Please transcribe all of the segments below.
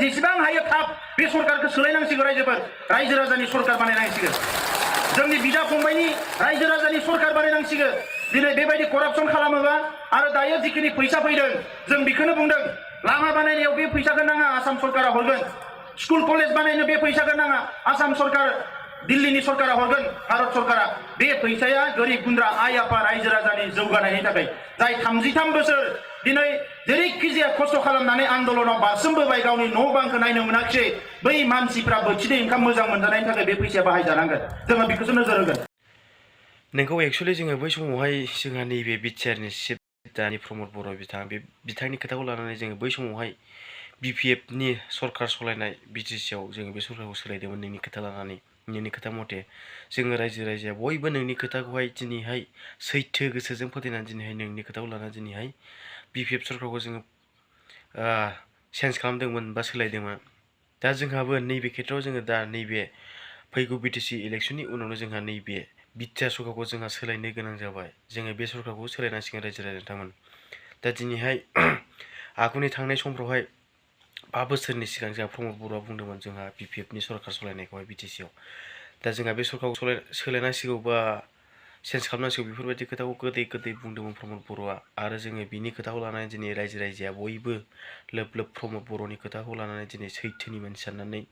जेसेबां हायो थाब बे सरकारखौ सोलायनांसिगौ रायजोफोर रायजो राजानि सरकार बानायनांसिगौ जोंनि बिदा फंबायनि रायजो राजानि सरकार बानायनांसिगौ दिनै बेबायदि करापसन खालामोबा आरो दायो जिखिनि फैसा फैदों जों बेखौनो बुंदों लामा बानायनायाव बे फैसाखौ नाङा आसाम सरकारा हरगोन स्कुल कलेज बानायनो बे फैसाखौ नाङा आसाम सरकार दिल्लीनि सरकारा हरगोन भारत सरकारा बे फैसाया गोरिब गुन्द्रा आइ आफा रायजो राजानि जौगानायनि थाखाय जाय 33 बोसोर दिनै जेरैखिजाया खस्थ' खालामनानै आन्दोलनाव बारसोमबोबाय गावनि न' बांखौ नायनो मोनाखिसै बै मानसिफ्रा बोथिनै ओंखाम मोजां मोनजानायनि थाखाय बे फैसाया बाहायजानांगोन जोङो बेखौसो नोजोर होगोन नोंखौ एक्चुअली जोङो बै समावहाय जोंहा नैबे बिटिआरनि चिफ दानि प्रमद बर' बिथां बे बिथांनि खोथाखौ लानानै जोङो बै समावहाय बिपिएफनि सरकार सलायनाय बिटिसिआव जोङो बे सरकारखौ सोलायदोंमोन नोंनि खोथा लानानै नोंनि खोथा मथे जोङो रायजो राजाया बयबो नोंनि खोथाखौहाय दिनैहाय सैथो गोसोजों फोथायनानै दिनैहाय नोंनि खोथाखौ लानानै दिनैहाय बिपिएफ सरकारखौ जोङो चेन्ज खालामदोंमोन बा सोलायदोंमोन दा जोंहाबो नैबे खेथ्रआव जोङो दा नैबे फैगौ बिटिसि इलेक्सननि उनावनो जोंहा नैबे बिटिआर सरकारखौ जोंहा सोलायनो गोनां जाबाय जोङो बे सरकारखौ सोलायनांसिगोन रायजो राजा नोंथांमोन दा दिनैहाय आगुनि थांनाय समफ्रावहाय 5 बोसोरनि सिगां जोंहा प्रमद बर'आ बुंदोंमोन जोंहा बिपिएफनि सरकार सलायनायखौहाय बिटिसिआव दा जोंहा बे सरकारखौ सोलायनांसिगौ बा चेन्ज खालामनांसिगौ बेफोरबायदि खोथाखौ गोदै बुंदोंमोन प्रमद बर'आ आरो जोङो बिनि खोथाखौ लानानै दिनै रायजो राजाया बयबो लोब लोब प्रमद बर'नि खोथाखौ लानानै दिनै सैथोनि मानसि साननानै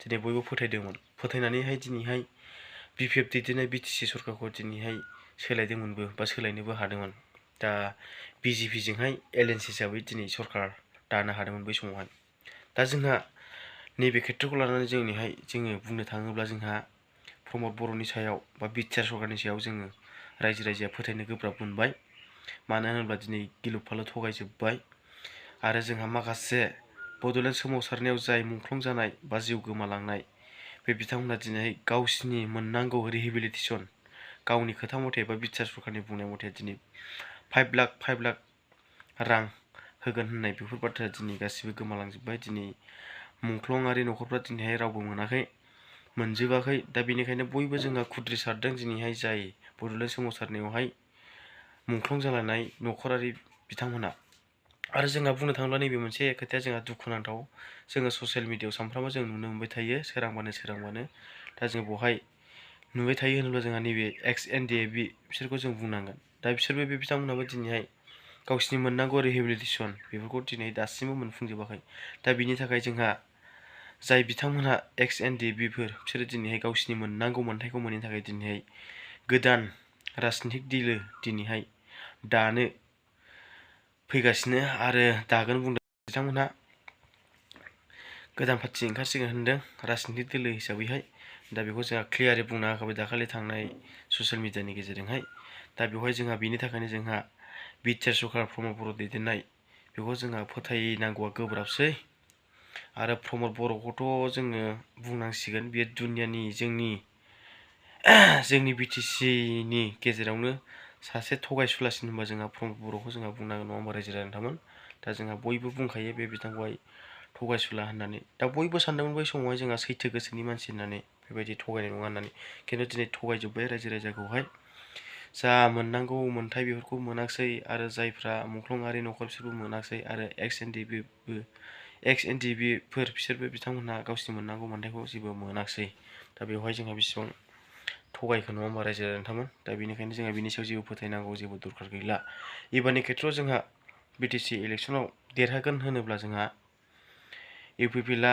दिनै बयबो फोथायदोंमोन फोथायनानैहाय दिनैहाय बिपिएफ दैदेननाय बिटिसि सरकारखौ दिनैहाय सोलायदोंमोनबो बा सोलायनोबो हादोंमोन दा बिजेपिजोंहाय एलायन्स हिसाबै दिनै सरकार दानो हादोंमोन बै समावहाय दा जोंहा नैबे खेथ्रखौ लानानै जोङो बुंनो थाङोब्ला जोंहा प्रमद बर'नि सायाव बा बिटिआर सरकारनि सायाव जोङो रायजो राजाया फोथायनो गोब्राब मोनबाय मानो होनोब्ला दिनै गिलु फालु थगायजोब्बाय आरो जोंहा माखासे बड'लेण्ड सोमावसारनायाव जाय मुंख्लं जानाय बा जिउ गोमालांनाय बे बिथांमोना दिनै गावसिनि मोननांगौ रिहेबिलिटेसन गावनि खोथा मथे बा बिटिआर सरकारनि बुंनाय मथे दिनै 5 लाख रां होगोन होननाय बेफोर बाथ्राया दिनै गासिबो गोमालांजोब्बाय दिनै मुंख्लंआरि न'खरफ्रा दिनैहाय रावबो मोनाखै मोनजोबाखै दा बेनिखायनो बयबो जोंहा खुद्रि सारदों दिनैहाय जाय बड'लेण्ड सोमावसारनायावहाय मुंख्लं जालायनाय न'खरारि बिथांमोना आरो जोंहा बुंनो थाङोब्ला नैबे मोनसे खोथाया जोंहा दुखुनांथाव जोङो ससियेल मिडियायाव सानफ्रामबो जों नुनो मोनबाय थायो सोरांबानो दा जों बेवहाय नुबाय थायो होनोब्ला जोंहा नैबे एक्स एनडिएफबि बिसोरखौ जों बुंनांगोन दा बिसोरबो बे बिथांमोनाबो दिनैहाय गावसिनि मोननांगौ रिहेबिलिटेसन बेफोरखौ दिनै दासिमबो मोनफुंजोबाखै दा बिनि थाखाय जोंहा जाय बिथांमोनहा एक्स एनडिएफबिफोर बिसोरो दिनैहाय गावसिनि मोननांगौ मोन्थायखौ मोनैनि थाखाय दिनैहाय गोदान राजनितिक दोलो दिनैहाय दानो फैगासिनो आरो दागोन बुंदों बिथांमोनहा गोदान पार्टि ओंखारसिगोन होनदों राजनितिक दोलो हिसाबैहाय दा बेखौ जोंहा क्लियारै बुंना होखाबाय दाखालि थांनाय ससियेल मिडियानि गेजेरजोंहाय दा बेवहाय जोंहा बेनि थाखायनो जोंहा बिटिआर सरकार प्रमद बर' दैदेननाय बेखौ जोंहा फोथायनांगौआ गोब्राबसै आरो प्रमद बर'खौथ' जोङो बुंनांसिगोन बेयो दुनियानि जोंनि बिटिसिनि गेजेरावनो सासे थगायसुलासिन होनबा जोंहा प्रमद बर'खौ जोंहा बुंनांगोन नङा होमबा रायजो राजा नोंथांमोन दा जोंहा बयबो बुंखायो बे बिथांखौहाय थगायसुला होननानै दा बयबो सानदोंमोन बै समावहाय जोंहा सैथो गोसोनि मानसि होननानै बेबायदि थगायनाय नङा होननानै खिन्थु दिनै थगायजोब्बाय रायजो राजाखौहाय जा मोननांगौ मोन्थाय बेफोरखौ मोनाखिसै आरो जायफ्रा मुंख्लंआरि न'खर बिसोरबो मोनाखिसै आरो एक्स एनडिएफबिफोर बिसोरबो बिथांमोनहा गावसिनि मोननांगौ मोन्थायखौ जेबो मोनाखिसै दा बेवहाय जोंहा बेसेबां थगायखो नङा होमबा रायजो राजा नोंथांमोन दा बेनिखायनो जोंहा बिनि सायाव जेबो फोथायनांगौ जेबो दरखार गैला एबारनि खेथ्रआव जोंहा बिटिसि इलेक्सनाव देरहागोन होनोब्ला जोंहा इउपिपिएलआ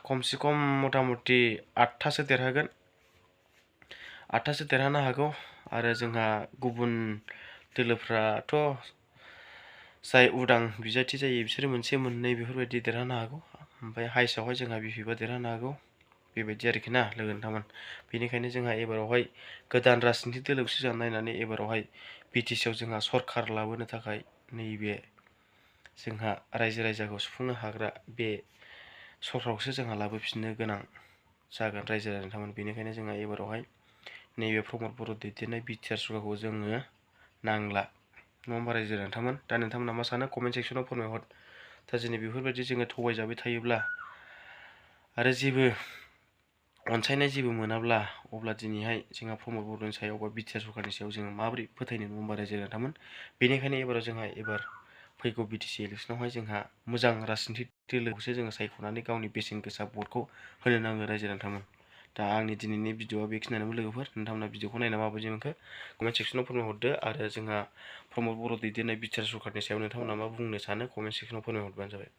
खमसे खम मथा मथि 8थासो देरहागोन 8थासो देरहानो हागौ आरो जोंहा गुबुन दोलोफ्राथ' जाय उदां बिजाथि जायो बिसोरो मोनसे मोननै बेफोरबायदि देरहानो हागौ ओमफ्राय हाइस्टआवहाय जोंहा बिपिएफआ देरहानो हागौ बेबायदि आरोखि ना लोगो नोंथांमोन बेनिखायनो जोंहा एबारावहाय गोदान राजनितिक दोलोखौसो जों नायनानै एबारावहाय बिटिसिआव जोंहा सरकार लाबोनो थाखाय नैबे जोंहा रायजो राजाखौ सुफुंनो हाग्रा बे सरकारखौसो जोंहा लाबोफिननो गोनां जागोन रायजो राजा नोंथांमोन बेनिखायनो जोंहा एबारावहाय नैबे प्रमद बर' दैदेननाय बिटिआर सरकारखौ जोङो नांला नङा होमबा रायजो राजा नोंथांमोन दा नोंथांमोना मा सानो कमेन्ट सेक्सनाव फोरमायहर दा दिनै बेफोरबायदि जोङो थगायजाबाय थायोब्ला आरो जेबो अनसायनाय जेबो मोनाब्ला अब्ला दिनैहाय जोंहा प्रमद बर'नि सायाव बा बिटिआर सरकारनि सायाव जोङो माबोरै फोथायनो नङा होमबा रायजो राजा नोंथांमोन बेनिखायनो एबाराव जोंहा फैगौ बिटिसि इलेक्सनावहाय जोंहा मोजां राजनितिक दोलोखौसो जोङो सायख'नानै गावनि बेसेन गोसा भटखौ होनो नांगौ रायजो राजानो। दा आंनि दिनैनि भिडिअआ बेखिनियानोमोन लोगोफोर। नोंथांमोना भिडिअखौ नायना माबायदि मोनखो कमेन्ट सेक्सनाव फोरमायहरदो आरो जोंहा प्रमद बर' दैदेननाय बिटिआर सरकारनि सायाव नोंथांमोना मा बुंनो सानो कमेन्ट सेक्सनाव फोरमायहरबानो जाबाय।